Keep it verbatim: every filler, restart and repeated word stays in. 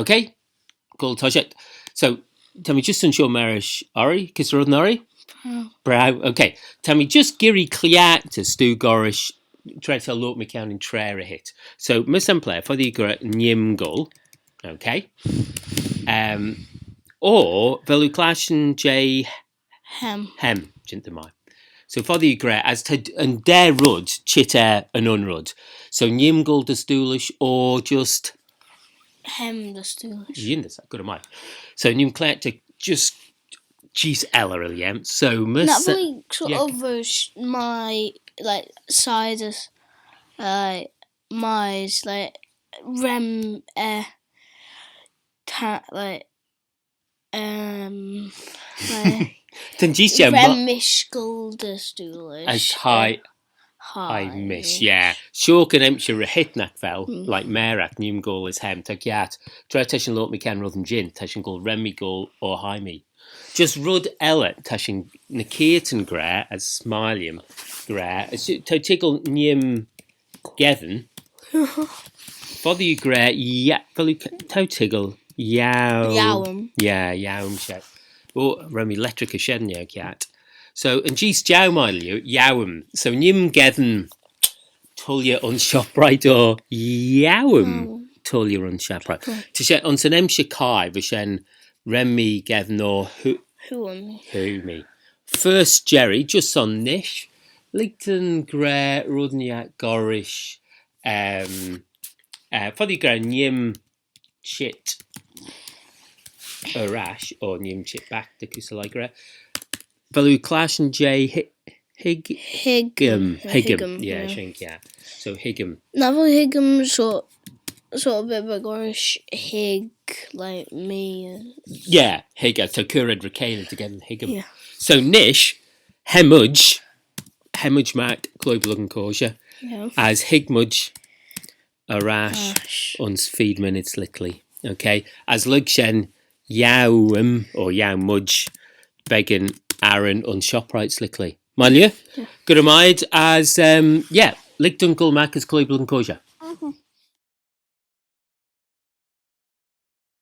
Okay? Cool, ta shen. So, ta mee just ayns shoh marish urree, kys red urree? Braew. Braew, okay. Ta mee just geearree cliaghtey stoo gollrish tra ta loayrt mychione yn traa ry heet. So, myr sampleyr, foddee oo gra Nee'm Goll. Okay. Um, or, vel oo clashtyn jeh Hem. Hem, jeant mee. So foddee oo gra, as ta yn daa red çheet er yn un red. So Nee'm Goll dy Stoolish or just Hem dy Stoolish. Yindyssagh, good, my. So nee'm cliaghtey just jees elley, really, em. So myr... Not really sort of, uh, sh-, my, like, side is, uh, my, is, like, rem, uh, ta-, like, um, like, ta'n jees jeu, rem mish goll dy Stoolish. As hie, hie mish, yeah. Shoh yn emshir ry heet, nagh vel, like, mairagh, Nee'm Goll as Hem, ta kiart. Tra ta shin loayrt mychione reddyn jeant, ta shin goll rem mee goll or hie mee. Just red elley, ta shin ny keayrtyn gra, as s'mie lhiam gra, as t'ou toiggal Nee'm Geddyn. Foddee oo gra, yeah, vel oo, t'ou toiggal, Yiow. Yiowym. Yeah, Yiowym, shey. Oh, ren mee lettraghey shen, yeah, kiart. So, yn jees jeu, my lhieu, Yiowym. So, Nee'm Geddyn, tooilley ayns ShopRite or Yiowym, tooilley ayns ShopRite. Ta shen, ayns yn emshir chaie, va shen rem mee geddyn or hoo-, hoo mee. First jerry, just son nish. Lhig dooin gra reddyn ec gollrish, um, uh, foddee gra Nee'm Çheet Erash, or Nee'm Çheet Back, ta coostal lhie gra. Vel oo clashtyn jeh hi-, hig-, Hig-, Higgym. Higgym. Higgym, yeah, yeah. Shen, yeah. So Higgym. Nagh vel Higgym sort, sort of bit like gollrish hig, like, me. Yeah, hig, uh, ta cur red ry-cheilley together, Higgym. Yeah. So nish, Hem Mayd, Hem Mayd, Mac, Cloie Bluckan Coshey. Yeah. As Hig Mayd Erash. Erash. Ayns Feed Me Nid S'Liklee. Okay. As lurg shen Yiowym or Yiow Mayd beggan arran ayns ShopRite s'liklee. My lhieu? Yeah. Good, my. As, um, yeah, lurg dooin goll magh as Cloie Bluckan Coshey.